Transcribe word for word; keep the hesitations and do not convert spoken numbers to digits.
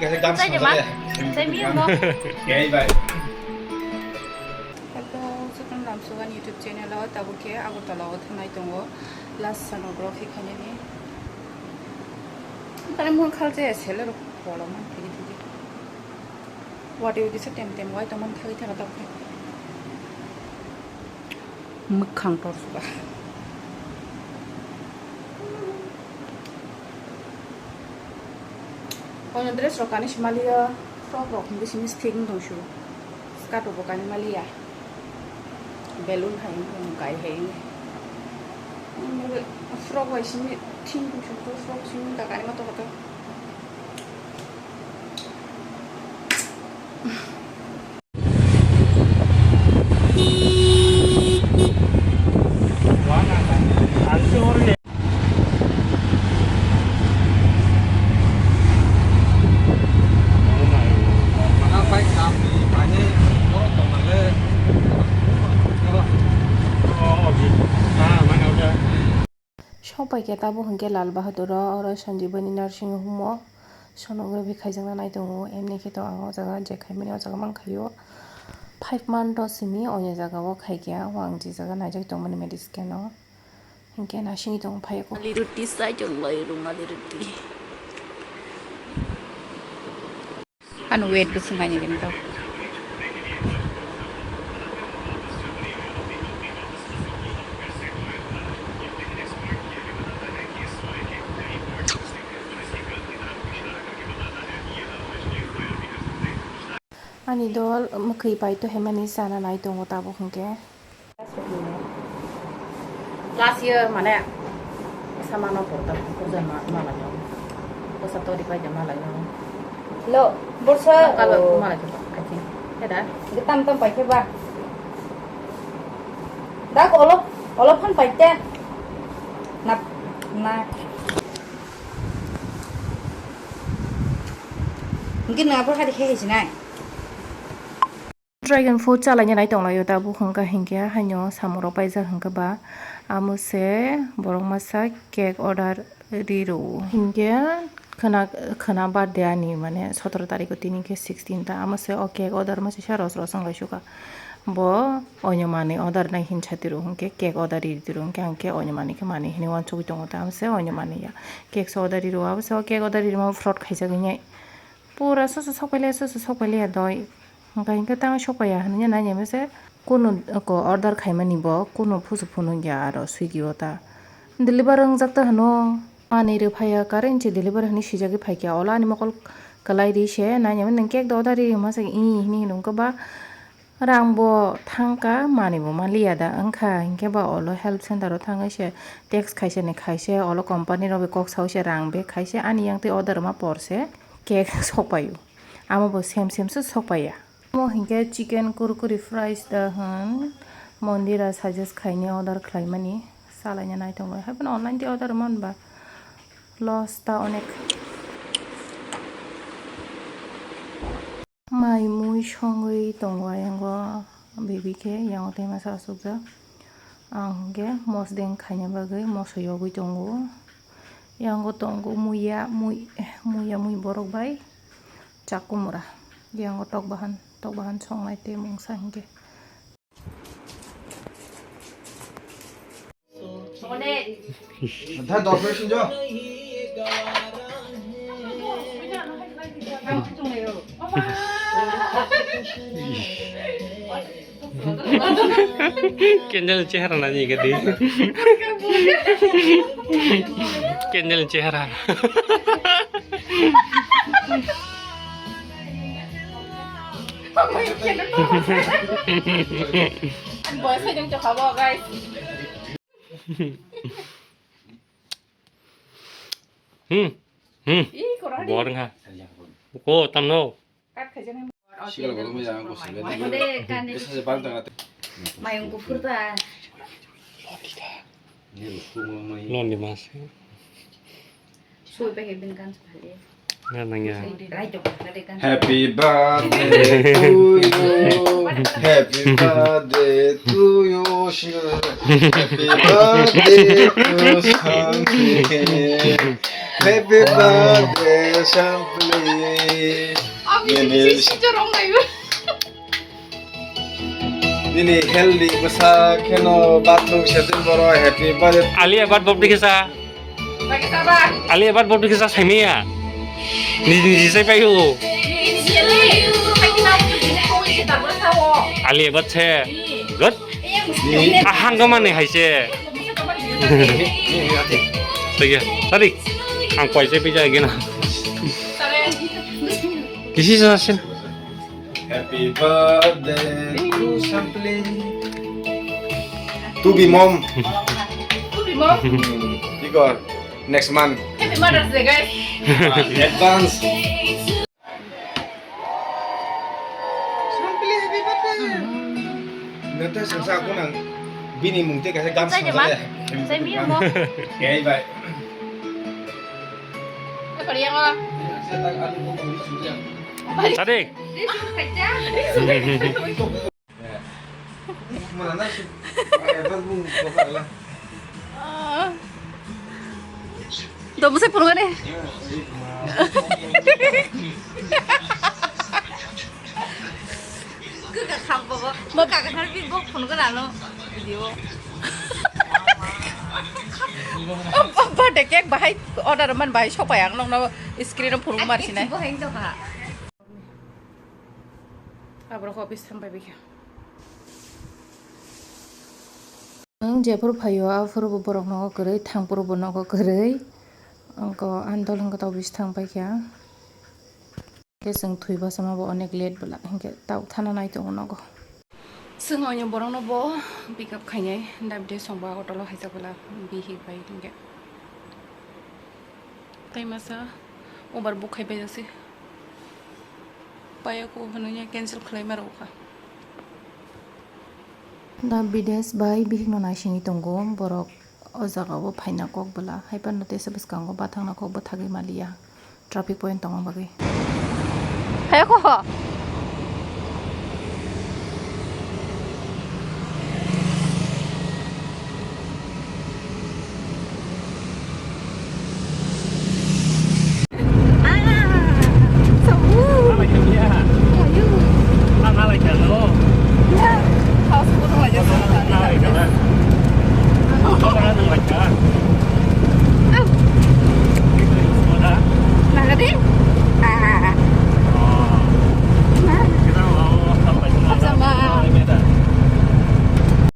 Kaisa gam Chai de ma? Sanjaya. Chai mi mo? Kei bai. Hello, Sutun Lamsugan YouTube channel o tabuk khe Agartala o thangnai tongo last sonography khainani. Kare mo khalje sele rok polo man thigi thigi. Wadi wadi se tem tem wai tongmani thagi thaka tabuk khe. Mwkhang torsuba. Ono dress rok kani simaliya, frock rok hinwi simi thik wng tong su. Skirt rok bo kani maliya. Balloon hai wng tong kai hai wng. Frock bai simi thik wng tong su, frock simi wng ta kani ma to koto. Sopai khe tabuk hwnkhe Lal Bahadur o, oro Sanjeevani Nursing Home o sonography khaijakna nai tongo. Emni khe to ang o jaga je khaimani o jaga mankhaio. Five month o simi oini jaga o khaikha, o ang je jaga naijak tongmani mediscan o. Hinkhe nasingwi tongo phaiya kok. Ruti sai chwng bai rungmani ruti. Ano weight bwswk naini ringtao. Ani dol mwkhwi pai to hemani chana nai tongo tabuk hinkhe. Last year mane samano porta puja ma malai no. Kosa tori pai jama lai no. Lo, borsa. Kalo malai ko kati. Heda. Tam tam pai ke ba. Dak olo, olo phan pai te. Na, na. Mungkin na apa hari he sinai. Dragon fruit chalaina nai tonglaio tabuk hwnkha hinkhe haino samung rok paijak hwnkha ba amo se borok masa cake order ri rwo hinkhe khwna khwna birthday ani mane sotoro tarikh o tini khe sixteen ta amo se o cake order masa sa ros ros wng lai sukha bo oino manwi order nai hinsa tiro hinkhe cake order ri tiro hinkhe ang khe oino manwi khe manwi hinwi uansugwi tongo ta amo se oino manwi ya cake se order ri rwo abo se o cake order ri rwma fraud khaijak hinwi pura soso sok pailaya soso sok pailaya doi. Hwnkha hinkhe tamo sokpaiya hinwi nainai mase kunu ko order khaimani bo kunu phusu phunukya aro Swiggy o ta deliver wngjak ta hwno manwi rw phaiya kare hinwi deliver hinwi swijagwi phaikha olo ani mokol kwlai ri se nainai mani nwng cake da order ri masa i hinwi hinwi wngkha ba rang bo thangkha manwi bo manliya da wngkha hinkhe ba olo help center o thangwi se text khaisa ni khaise olo company rok bai kok sawi se rang back khaise ani yang twi order ma por se cake sokpaio. Amo bo sem sem se sokpaiya. Omo hinkhe chicken kurkuri fries da hwn mondira suggest khaini order khlaimani salaina naitonglai haibano online tei order manba loss ta onek. Mai mui songwi tongo ayang o baby khe yang o tei masa asukjak. Ang hwnkhe mosdeng khaina bagwi moso yogwi tongo. Yango tongo muya, mui, muya mui borok bai chakumura. Yango tok bahan, tok bahan songnai tei mungsa hinkhe. Dha dos minute sinjo. Candle chehara nani gadi. Candle chehara. Boy sa jong chokha bo guys. Hmm. Hmm. Ih, kurang. Boring ha. Ko tamno. Kat khaijani. Sigal bolong ya ang ko sigal. Ode kani. Esa je bang tanga. Mayung kuphur ta. Londi mas. Sui pe hebin kan sphali. Nang ya. Happy birthday to you. Happy birthday to you, Shiva. Happy birthday to Sampli. Happy birthday, Sampli. Abi Nini. Sisi jorong naibu. Nini healthy bwsa kheno bathroom setin boro happy birthday. Alia bat bob dikhe sa. Bagi sabar. Alia bat bob dikhe sa saimaya. Niji niji sai payo. Niji niji le. Sakina aku jini kau isi tak bersawo. Alia bat se. Good. Ahang kemana hai se. Tadi, tadi. Ang koi se pija gena. Kisi sa sin. Happy birthday to Sampling. To be mom. To be mom. Hmm, Igor, next month. Happy Mother's Day, guys. Advance. Sampling, happy birthday. Nete sengsa aku nang bini mungte kaisa gam sengsa ya. Saya mi mo. Kei bai. Apa dia ngo? Tadi. Domo se purung ani. Kaka kham bobo. Mo kaka khar bi bo phone ko rano. Video. Birthday cake bahai order man bahai sopai ang nokno screen o phone ko mar sinai. Bo heng to kha. Aborok office thang bai bikha. Ang jephuru phaio, aphuru bo borok nogo kwrwi, thangphuru bo nogo kwrwi. Angko andol hwnkhe tabuk bisi thang paikha. Hwnkhe chwng thwi bwsama bo onek late bwla, hwnkhe tabuk thana nai tongo nogo. Chwng oino borokno bo pick up khainai, dabi de songba auto lo haijak bwla bihik bai hwnkhe. Tai masa overbook khai paijak se. Payako hwnwi cancel khlai ma rwkha. Da bidesh bai bihikno naisingwi tongo borok o jaga o phaina kok bwla, haiphano teisa bwskango bathangna kok bwthagwi maliya, traffic point tongma bagwi. Hayako ho.